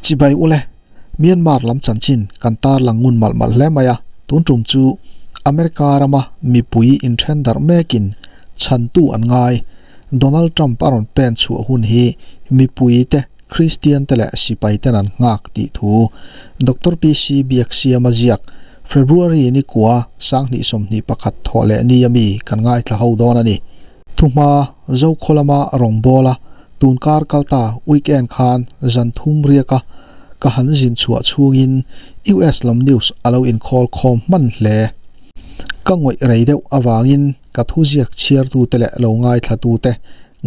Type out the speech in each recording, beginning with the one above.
Chibai ule, Myanmar lam chanchin kan tarlang ngun malh malh hle mai a, tun tum chu America rama mipui inthen darh mekin chhantu an ngai. Donald Trump a rawn pen chhuah hun hi mipuite, Kristian te leh sipai ten an nghak tih thu Doctor PC Biaksiama ziak February ni kua 2021 thawh leh ni ami kan ngaithla ho dawn a ni. Thuhma Zokhaw lama rawngbawla tunkar kalta weekend khan zan thum riaka ka han zin chhuah chhungin US lam news a lo inkhawl khawm hman hle. Ka ngawih rei deuh avangin ka thuziak chhiartute leh lo ngaithlatute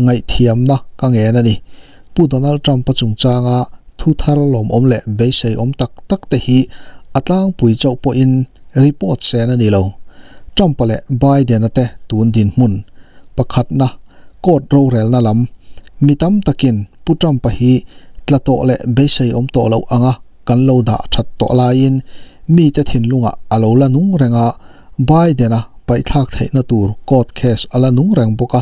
ngaihthiamna ka ngen a ni. Pu Donald Trump-a chungchanga thu thar lawmawm leh beisei awm tak tak te hi a tlangpui chauh pawhin report sen a ni lo. Trump-a leh Biden-a te tun dinhmun pakhatna court rorelna lam mi tam takin Pu Trump-a hi tla tawh leh beisei awm tawh loh anga kan lo dah that tawh laiin mite thinlungah a lo la nung reng a, Biden-a paihthlak theihna tur court case a la nung reng bawk a,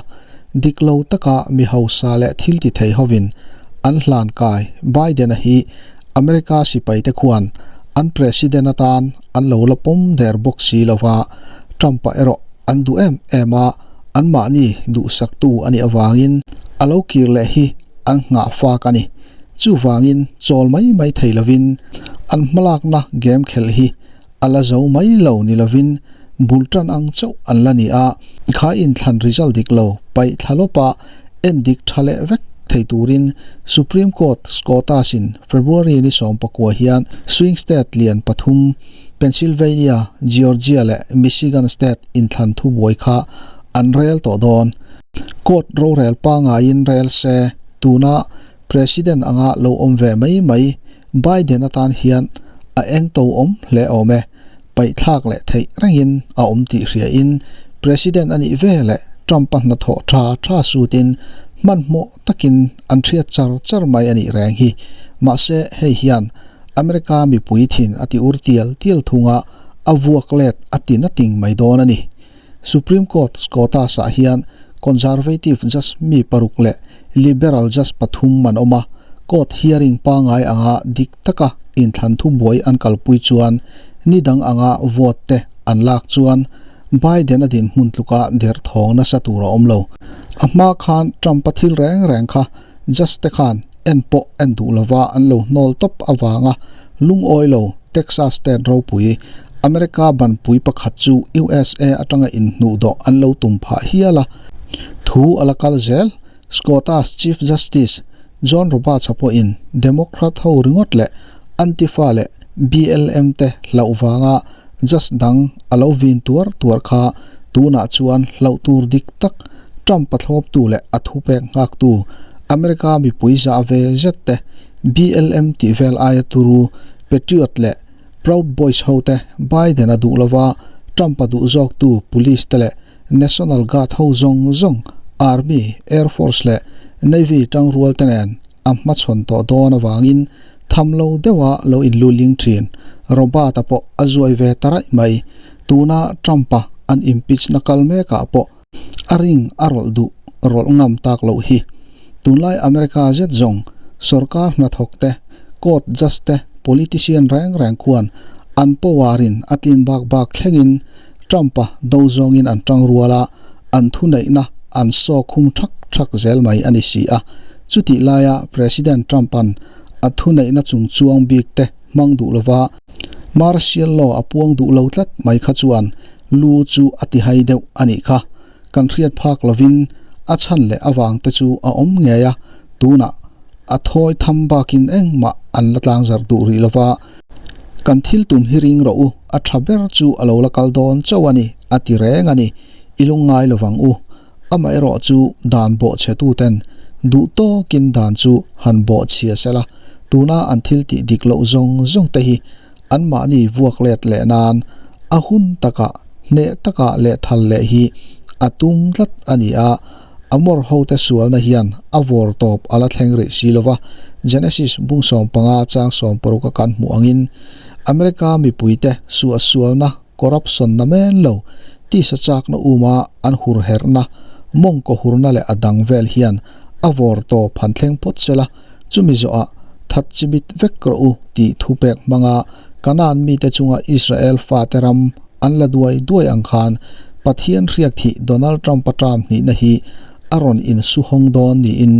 dik lo taka mi hausa leh thil ti thei hovin an hlan kai Biden-a hi America sipaite khuan an president atan an lo la pawm der bawk si lo va, Trump-a erawh an duh em em a, anmahni duhsaktu a nih avangin a lo kir leh hi an nghah fak a ni. Chuvangin chawl mai mai thei lovin an hmalakna game khelh hi a la zo mai lo ni lovin bul tan ang chauh an la ni a, kha inthlan result dik lo paih thla lawpa en dik tha leh vek thei turin Supreme Court Scotus-in February ni 19 hian swing state lian pathum Pennsylvania, Georgia leh Michigan state inthlan thubuai kha an rel tawh dawn. Court rorel pangaiin rel se tuna President anga lo awm ve mai mai Biden atan hian a eng to awm hle awm e. Paihthlak leh theih rengin a awm tih hriain President a nih ve leh Trump-a hnathawh tha tha sutin hmanhmawh takin an hriat char char mai a nih reng hi. Mahse hei hian America mipui thin a ti ur tial tial thunga a vuak let a ti na ting mai dawn a ni. Supreme Court Scotus-ah hian Conservative judge mi paruk leh Liberal judge pathum an awm a, court hearing pangai anga dik taka inthlan thubuai an kalpui chuan ni dang anga vote te an lak chuan Biden-a dinhmun tluka derthawng nasa tur a awm lo. A hma khan Trump-a thil reng reng kha judge te khan en pawh en duh lova an lo hnawl tawp avanga lungawi lo Texas state ropui America banpui pakhat chu USA atanga inhnuhdawh an lo tum phah hial a, thu a la kal zel. Scotus Chief Justice John Roberts-a pawhin Democrat ho ringawt leh Antifa leh BLM te hlauh vanga judge dang a lo vin tuar tuar kha tunah chuan hlauh tur dik tak Trump-a thlawptu leh a thupek nghaktu America mipui zah ve zet te BLM tih vel aia turu Patriot leh Proud Boys hote Biden-a duh lova Trump-a duh zawktu police te leh National Guard ho zawng zawng Army, Air Force leh Navy tangrual te nen a hmachhawn tawh dawn avangin tham lo deuha lo inluling thin Robert-a pawh a zuai ve ta raih mai. Tuna Trump-a an impeach na kal mekah pawh a ring a rawlh duh rawlh ngam tak loh hi. Tunlai America zet zawng sorkar hnathawk te, court judge te, politician reng reng khuan an power in a tlin bak bak thlengin Trump-a do zawngin an tang rual a, an thuneihna an saw khum thak thak zel mai a ni si a. Chutih laia President Trump-a'n a thuneihna chung chuang bik te hmang duh lova martial law a puang duh lo tlat mai kha chuan lu chu a ti hai deuh a nih kha. Kan hriat phak lovin a chhan leh avang te chu a awm ngei a, tunah a thawi tham bakin engmah an la tlangzarh duh rih lova, kan thil tum hi ring rawh u, a tha ber chu a lo la kal dawn chauh a ni, a ti reng a ni. I lungngai lovang u. Amaherawh chu dan bawhchhe tuten duh tawkin dan chu han bawhchhia sela, tuna an thil tih dik loh zawng zawng te hi anmahni vuak let leh nan a hun takah hneh takah leh thal leh hi a tum tlat a ni a, Amor hote sualna hian a vawr tawp a la thleng rih si lova, Genesis bung 15 chang 60 a kan hmuh angin America mipuite suahsualna corruption na men lo tisa chakna uma an hur herhna mawngkaw hurna leh a dang vel hian a vawr tawp han thleng phawt sela, chumi zawhah. That chimit vek rawh u tih thupek hmanga Kanaan mite chunga Israel fate ram an la duai duai ang khan Pathian hriak thih Donald Trump-a term hnihna hi a rawn insuhawng dawn niin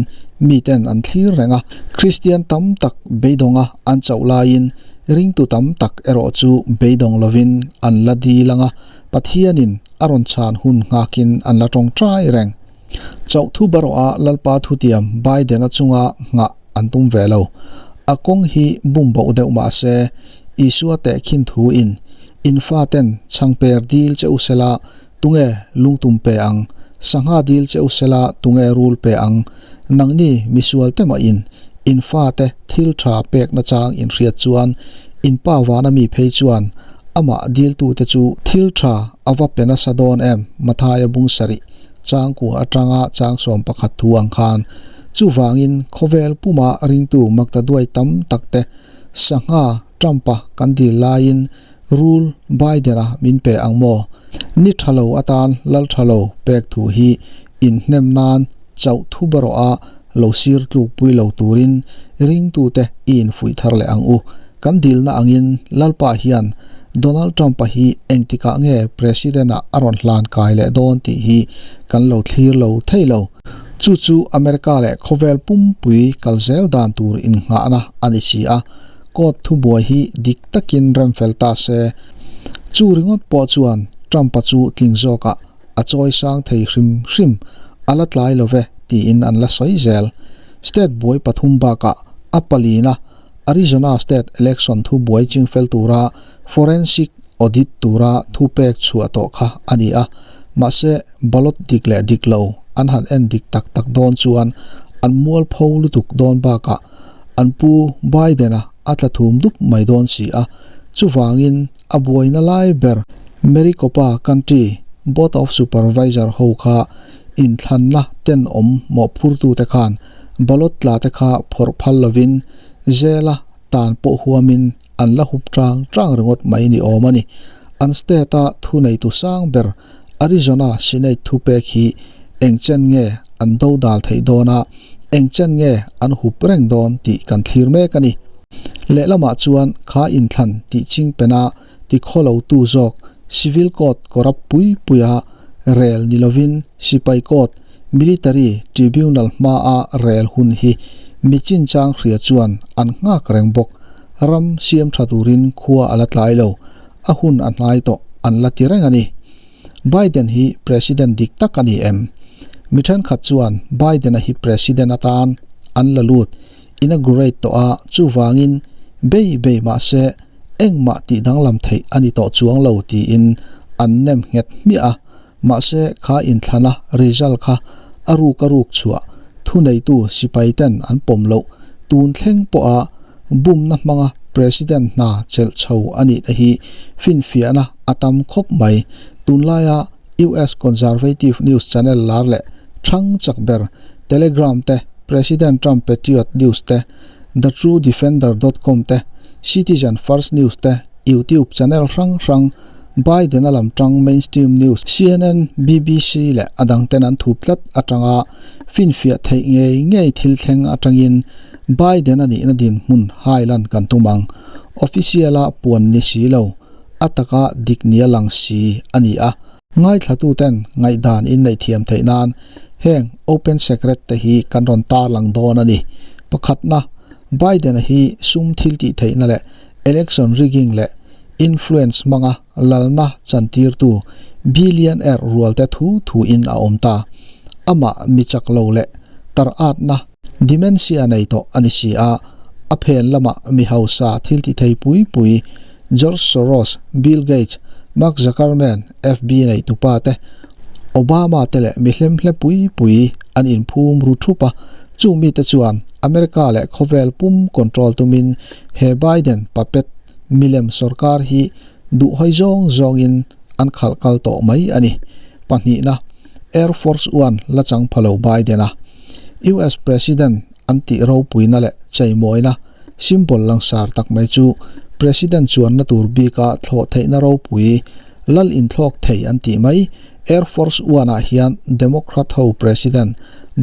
miten an thlir reng a. Kristian tam tak beidawnga an chauh laiin ringtu tam tak erawh chu beidawng lovin an la dil ang a, Pathianin a rawn chhan hun nghakin an la tawngtai reng. Chauh thu barawha Lalpa thutiam Biden-a chunga nghah an tum ve lo. A kawng hi bum boh deuh mah se, Isua tehkhin thu in, In faten chhangper dil che u sela tunge lungtum pe ang? Sangha dil che u sela tunge rul pe ang? Nangni misual te mah in, in fate thil tha pek nachang in hriat chuan, in pa vana mi phei chuan amah diltute chu thil tha a va pe nasa dawn em? Mathaia bung sarih. Changkua atanga changsawm pakhat thu ang khan chuvangin khawvel puma ringtu makta duai tam tak te sangha Trump-a kan dil laiin rul Biden-a min pe ang maw? Ni tha lo atan lal tha lo pek thu hi inhnem nan chauh thu barawha lo sir tlukpui lo turin ringtute i infuih thar leh ang u. Kan dilna angin Lalpa hian Donald Trump-a hi engtikah nge President-ah a rawn hlan kai leh dawn tih hi kan lo thlir lo thei lo. Chu chu America leh khawvel pumpui kal zel dan tur innghahna a ni si a, court thubuai hi dik takin remfel ta se. Chu ringawt pawh chuan Trump-a chu tling zawkah a chawi sang thei hrim hrim a la tlai lo ve tiin an la sawi zel. State buai pathum bakah a palina Arizona State election thu buai chingfel tura forensic audit tura thu pek chhuah tawh kha a ni a, mahse ballot dik leh dik lo an han en dik tak tak dawn chuan an mualpho lutuk dawn bakah an pu Biden-a a tla thum dup mai dawn si a, chuvangin a buaina lai ber Maricopa Country Board of Supervisor ho kha inthlanna tenawm mawhphurtute khan ballot tla te kha phawrh phal lovin zela tan pawh huamin an la hup tang tang ringawt mai ni awm a ni. An state-a thuneitu sang ber Arizona Senate thupek hi eng chen nge an do dal theih dawn a, eng chen nge an hup reng dawn tih kan thlir mek a ni. Lehlamah chuan kha inthlan tih chingpena tikhawlotu zawk Civil Court corrupt pui puia rel ni lovin Sipai Court, Military Tribunal hmaa rel hun hi mi chinchang hria chuan an nghak reng bawk. Ram siam tha turin khua a la tlai lo, a hun a hnai tawh an la ti reng a ni. Biden hi President dik tak a ni em? Mi thenkhat chuan Biden-a hi President atan an la lut, inaugurate, tawh a, chuvangin bei bei mahse engmah tih danglam theih a ni tawh chuang lo tiin an nem nghet hmiah a, mahse kha inthlana result kha a ruk a ruk chhuah thuneitu sipai ten an pawm loh tun thleng pawha bumna hmanga President hna chelh chho a nihna hi finfiahna a tam khawp mai. Tunlaia US Conservative news channel lar leh thang chak ber Telegram te, President Trump Patriot News te, The True Defender dot com te, Citizen First News te, YouTube channel hrang hrang, Biden-a lam tang mainstream news CNN, BBC leh a dangten an thup tlat atanga finfiah theih ngei ngei thil thleng atangin Biden-a nihna dinhmun hailan kan tum ang. Official-a puan ni si lo, a taka dik nia lang si a ni a. Ngaithlatuten ngaihdan in neih thiam theih nan heng open secret te hi kan rawn tarlang dawn a ni. Pakhatna, Biden-a hi sum thil tih theihna leh election rigging leh influence hmanga lalna chantirtu billionaire rualte thu thuin a awm ta. Amah mi chak lo leh tar atna dementia nei tawh a ni si a, a phen lamah mi hausa thil ti thei pui pui George Soros, Bill Gates, Mark Zuckerman, FB nei tupa te, Obama te leh mi hlemhle pui pui an inphum ru thup a, chu mite chuan America leh khawvel pum control tumin he Biden puppet milem sorkar hi duh hawi zawng zawngin an khalh kal tawh mai a ni. Pahnihna, Air Force One la chang pha lo Biden-a US President an tih ropuina leh cheimawina symbol langsar tak mai chu President chuanna tur bika thlawh theihna ropui lal inthlawk thei an tih mai Air Force One-ah hian Democrat ho President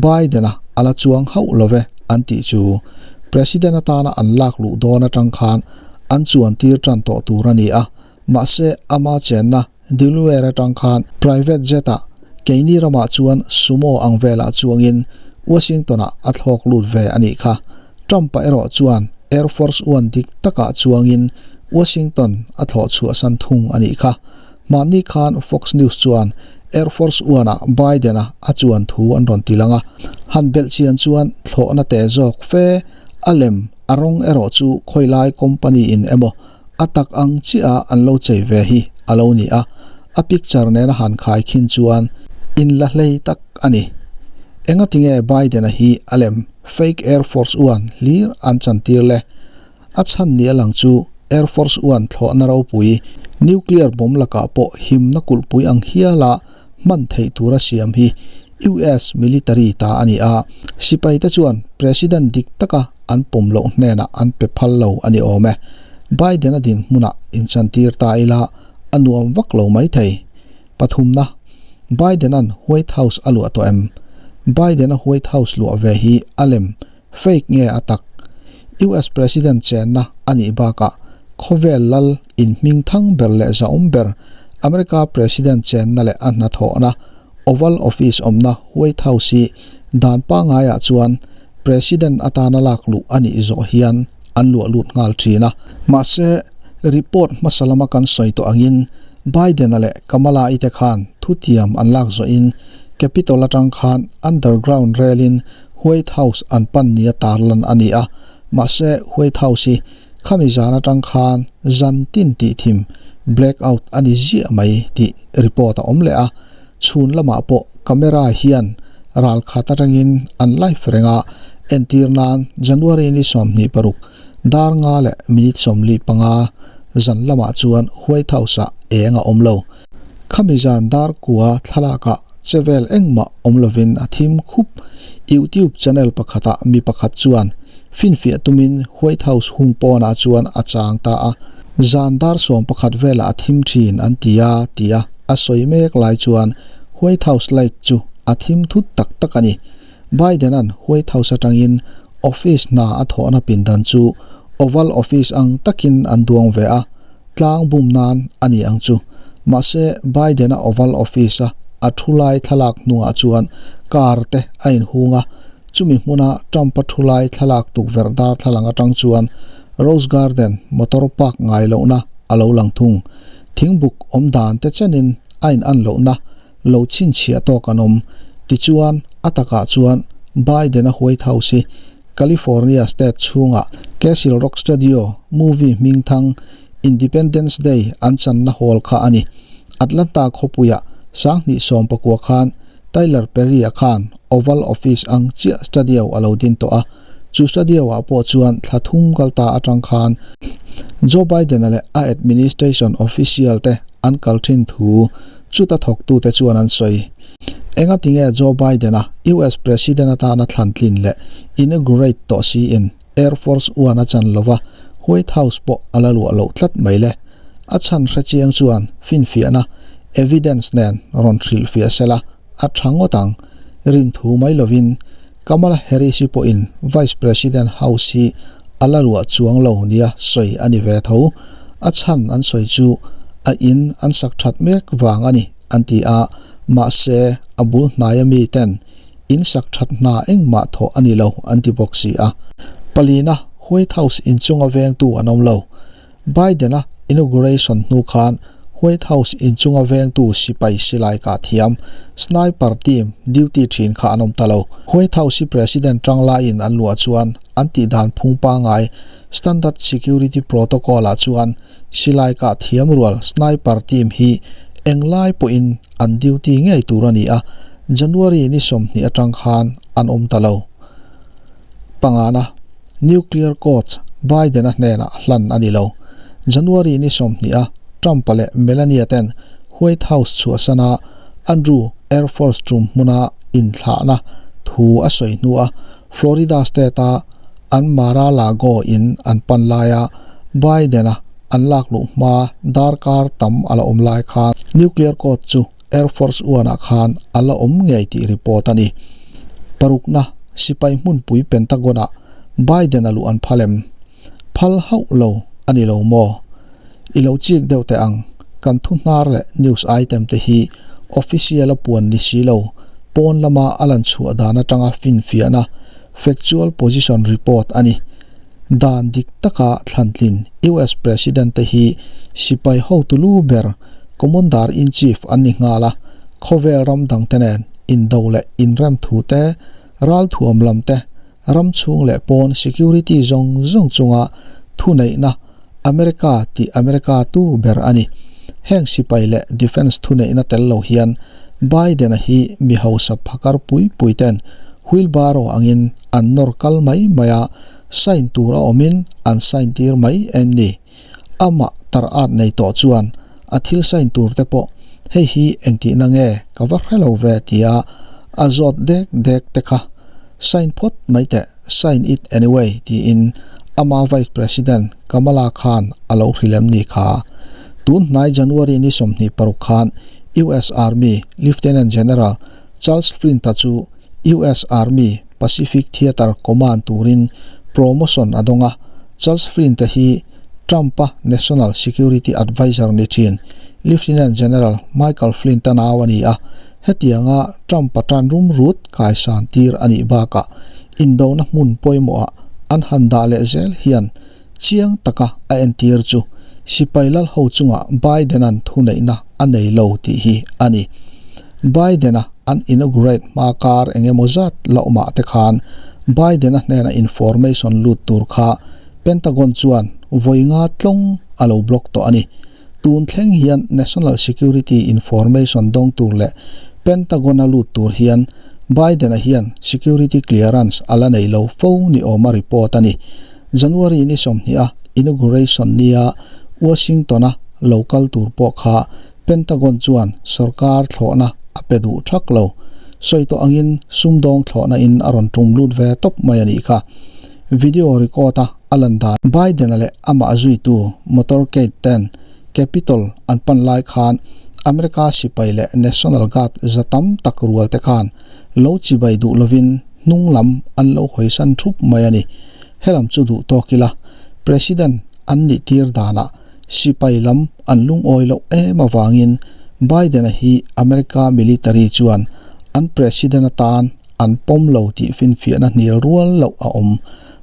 Biden-a a la chuang hauh lo ve an tih chu. President atana an lak luh dawn atang khan an chuan tir tan tawh tur a ni a, mahse ama chenna Delaware atang khan private jet ah keini ramah chuan Sumo ang velah chuangin Washington-ah a thlawk lut ve a nih kha. Trump-a erawh chuan Air Force One dik takah chuangin Washington a thlawh chhuahsan thung a nih kha. Mahni khan Fox News chuan Air Force One-ah Biden-a a chuan thu an rawn ti lang a, han belh chian chuan thlawhna teh zawk fe a lem a rawng erawh chu khawilai company in emaw a tak ang chiah a an lo chei ve hi a lo ni a, a picture nena han khai khin chuan in la hlei tak a ni. Engatinge Biden-a hi a lem fake Air Force One hlir an chantir le? A chhan ni a lang chu Air Force One thlawhna ropui, nuclear bomb lakah pawh himna kulhpui ang hiala hman theih tura siam hi US military ta a ni a, sipaite chuan President dik taka an pawm loh hnenah an pe phal lo a ni awm e. Biden-a dinhmunah inchantir ta ila a nuam vak lo mai thei. Pathumna, Biden-a'n White House a luah tawh em? Biden-a White House luah ve hi a lem Fake nge a tak? US President chenna a nih bakah khawvel lal in hming thang ber leh zahawm ber America President chenna leh a hnathawhna Oval Office awmna White House hi dan pangaiah chuan President atana lak luh a nih zawh hian an luah lut nghal thin a. Mahse, report hmasa lama kan sawi tawh angin Biden-a leh Kamala-i te khan thutiam an lak zawhin Capitol atang khan underground rail-in White House an pan nia tarlan a ni a, mahse White House hi khami zan atang khan zan tin tih thim, black out, a ni ziah mai tih report a awm leh a, chhun lamah pawh camera hian ral khat atangin an live reng a, entir nan January ni 26 dar nga leh minute 45 zan lamah chuan White House ah eng a awm lo. Khami zan dar kua thlalakah chevel engmah awm lovin a thim khup. YouTube channel pakhatah mi pakhat chuan finfiah tumin White House hung pawnah chuan a chang ta a, zan dar 11 velah a thim thin an ti a tia a sawi mek lai chuan White House light chu a thim thut tak tak a ni. Biden-a'n White House atangin office hna a thawhna pindan chu Oval Office ang takin an duang ve a, Tlang bum nan a ni ang chu. Mahse, Biden-a Oval Office-a a thu lai thlalak hnungah chuan car te a inhung a, chumi hmuna Trump-a thu lai thlalak tukverh darthlalang atang chuan Rose Garden motor park ngai lohna a lo lang thung. Thingbuk awm dan te chenin a inan lohna lo chhinchhiah tawk an awm. Tichuan, a takah chuan Biden-a White House hi California state chhunga Castle Rock Studio movie hmingthang Independence Day an channa hall kha a ni. Atlanta khawpuiah 2019 khan Tyler Perry-a khan Oval Office ang chiah studio a lo din tawh a, chu studio-ah pawh chuan thla thum kal ta atang khan Joe Biden-a leh a administration official-te an kal thin thu chuta thawktute chuan an sawi. Engatinge Joe Biden-a US President atana thlan tlin leh inaugurate tawh siin Air Force One a chan lova White House pawh a la luah loh tlat mai le? A chhan hre chiang chuan finfiahna, evidence, nen rawn hrilhfiah sela a tha ngawt ang. Rinthu mai lovin Kamala Harris-i pawhin Vice President House hi a la luah chuang lo nia sawi a ni ve tho. A chhan an sawi chu a in an sak that mek vang a ni. an ti a, mahse a bul hnaia mi ten in sak that hna engmah thawh a ni lo an ti bawk si a. Palina White House inchunga vengtu an awm lo. Biden-a inauguration hnu khan White House inchunga vengtu sipai silai kah thiam sniper team duty thin kha an awm ta lo. White House hi President tang laiin an luah chuan an tihdan phung pangngai standard security protocol-ah chuan Silai kah thiam rual sniper team hi englai pawhin an duty ngei tur a ni a, January ni 20 atang khan an awm ta lo. Pangana, Nuclear coach Biden-a hnenah hlan a ni lo. January ni 20 a Trump-a leh Melania ten White House chhuahsana Andrew Air Force tum hmuna inthlahna thu a sawi hnua Florida state-a an Mar-a-Lago in an pan laia Biden-a an lak luh hma darkar tam a la awm lai khan nuclear code chu Air Force One-ah khan a la awm ngei tih report a ni. Parukna, sipai hmunpui Pentagon-ah Biden-a luh an phal em? Phal hauh lo a ni lo maw? I lo chik deuh teh ang, kan thu hnar leh news item te hi official a puan ni si lo, pawn lama a lan chhuah dan atanga finfiahna, factual position report, a ni. Dan dik taka thlantlin US President te hi sipai hotu lu ber, Commander in Chief an ni nghal a, khawvel ram dangte nen indo leh inrem thu te, ralthuam lam te, ram chhung leh pawn security zawng zawng chunga thuneihna America tih America tu ber a ni. Heng sipai leh defence thuneihna tel lo hian Biden-a hi mi hausa phakar pui pui ten wheelbarrow angin an nawr kal mai mai a, sign tur a awmin an sign tir mai em ni? Amah tar at nei tawh chuan a thil sign tur te pawh hei hi engtihna nge ka va hre lo ve tia a zawt dek dek te kha sign phawt mai teh, sign it anyway tiin ama Vice President Kamala khan a lo hrilh em ni kha? Tun hnai January ni 26 khan US Army Lieutenant General Charles Flint-a chu US Army Pacific Theater Command turin promotion a dawng a, Charles Flint-a hi Trump-a National Security Adviser ni thin Lieutenant General Michael Flint-a nau a ni a, hetianga Trump-a tan rum rut kaisan tir a nih bakah indona hmun pawimawhah an han dah leh zel hian chiang taka a entir chu sipai lal ho chungah Biden-a'n thuneihna a nei lo tih hi a ni. Biden-a an inaugurate hma kar eng emaw zat la awmah te khan Biden-a hnena information lut tur kha Pentagon chuan vawi nga tlawng a lo block tawh a ni. Tun thleng hian National Security Information dawng tur leh Pentagon-a lut tur hian Biden-a hian security clearance a la nei lo fo ni awma report a ni. January ni 20 a inauguration nia Washington-a lo kal tur pawh kha Pentagon chuan sorkar thlawhna a pe duh thak lo. Sawi tawh angin sumdawng thlawhna in a rawn tum lut ve tawp mai a nih kha. Video record a a lan dan. Biden-a leh amah zuitu motorcade ten Capitol an pan lai khan America sipai leh National Guard za tam tak rual te khan lo chibai duh lovin hnung lam an lo hawisan thup mai a ni. Helam chu duh tawk ila President an nih tir danah sipai lam an lungawi loh em avangin Biden-a hi America military chuan an President atan an pawm lo tih finfiahna hnial rual loh a awm.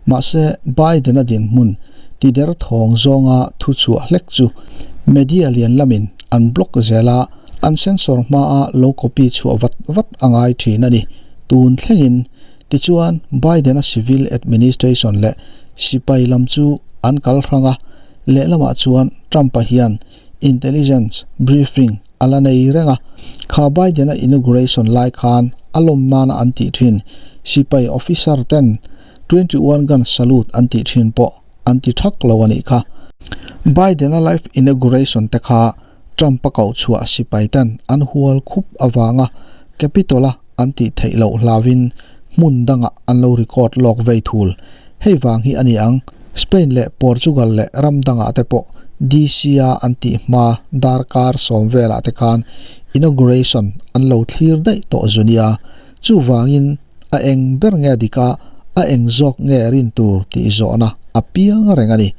Mahse, Biden-a dinhmun tider thawng zawnga thu chhuah hlek chu media lian lamin an block zel a, an censor hmaa lo copy chhuah vat vat a ngai thin a ni. Tun thlengin tichuan Biden-a civil administration leh sipai lam chu an kal hrang a, lehlamah chuan Trump-a hian intelligence briefing a la nei reng a, kha Biden-a inauguration lai khan a lawm nana an tih thin sipai officer ten 21 gun salute an tih thin pawh an ti thak lo a nih kha. Biden-a live inauguration te kha Trump-a koh chhuah sipai ten an hual khup avanga Capitol-a an tih theih loh hlauin hmun dangah an lo record lawk vei thul. Hei vang hi a ni ang, Spain leh Portugal leh ram dangah te pawh DC-a an tih hma darkar 10 velah te khan inauguration an lo thlir daih tawh zu nia. Chuvangin a eng ber nge dika a eng zawk nge rin tur tih zawhna a piang reng a ni.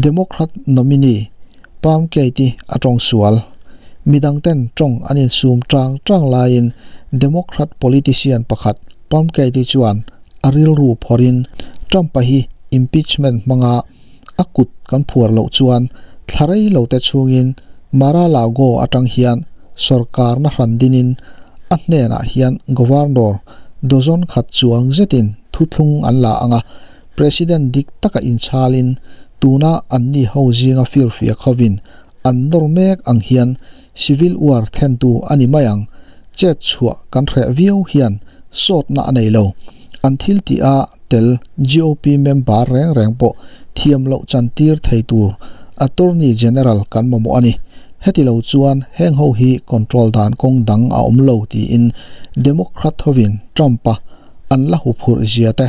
Democrat nominee Pam Kate-i a tawng sual. Midang ten tawng an insum tang tang laiin Democrat politician pakhat Pam Kate-i chuan a rilru phawrhin Trump-a hi impeachment hmanga a kut kan phuar loh chuan thla rei lo te chhungin Mar-a-Lago atang hian sorkarna hran dinin a hnenah hian Governor dozen khat chuang zetin thuthlung an la ang a, President dik taka inchhalin tuna anni ho zinga firfiak hovin an nawr mek ang hian civil war thlentu a ni mai ang, chet chhuah kan hreh viau hian sawtna a nei lo. An thil tih a tel GOP member reng reng pawh thiam loh chantir thei tur Attorney General kan mamawh a ni. Heti lo chuan heng ho hi control dan kawng dang a awm lo tiin Democrat hovin Trump-a an la huphurh zia te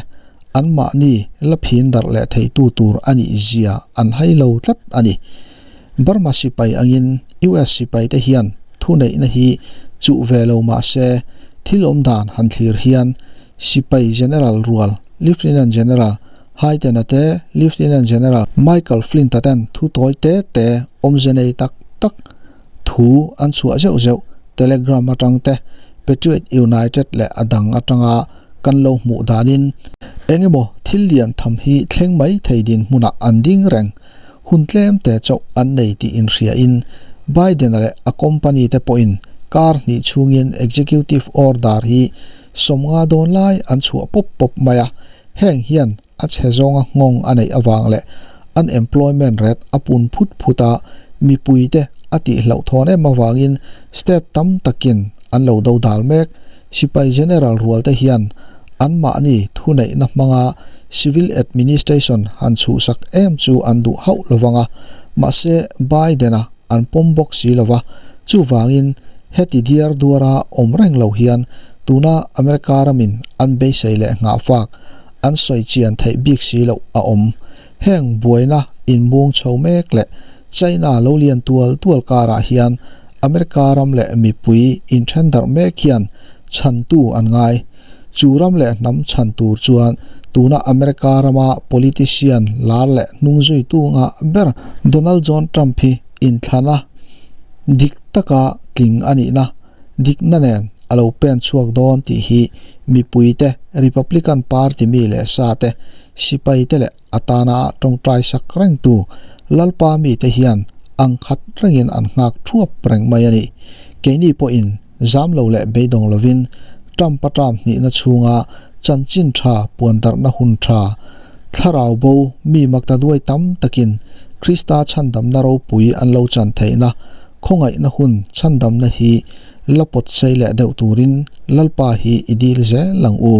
anmahni la phin darh leh theitu tur a nih zia an hai lo tlat a ni. Burma sipai angin US sipai te hian thuneihna hi chuh ve lo mah se thil awm dan han thlir hian sipai general rual Lieutenant General Hyten-a te, Lieutenant General Michael Flint-a ten thu tawi te te awmze nei tak tak thu an chhuah zeuh zeuh Telegram atang te, Patriot United leh a dang atanga kan lo hmuh danin eng emaw thil lian tham hi thleng mai thei dinhmunah an ding reng. Hun tlem te chauh an nei tih inhriain Biden-a leh a company te pawhin kar hnih chhungin executive order hi 50 dawn lai an chhuah pawp pawp mai a, heng hian a chhe zawnga nghawng a neih avang leh unemployment rate a pun phut phut a, mipuite a tihhlauhthawn em avangin state tam takin an lo do dal mek. Sipai General rualte hian anmahni thuneihna hmanga civil administration han chhuhsak em chu an duh hauh lovang a, mahse Biden-a an pawm bawk si lo va, chuvangin heti diar duara awm reng lo hian tuna America ramin an beisei leh nghahfak an sawi chian theih bik si loh a awm. Heng buaina inmung chho mek leh China lo lian tual tual karah hian America ram leh mipui inthen darh mek hian chhantu an ngai. Chu ram leh hnam chhan tur chuan tuna America rama politician lar leh hnung zuitu ngah ber Donald John Trump hi inthlana dik taka tling a nihna dikna nen a lo pen chhuak dawn tih hi mipuite, Republican Party mi leh sa te, sipaite leh a tana tawngtai sak rengtu Lalpa mite hian ang khat rengin an nghak thuap reng mai a ni. Keini pawhin zam lo leh beidawng lovin Trump a term hnihna chhunga chanchin tha puandarhna hun tha, thlarau bo mi maktaduai tam takin Krista chhandamna ropui an lo chan theihna khawngaihna hun chhandamna hi la pawt sei leh deuh turin Lalpa hi i dil zel ang u.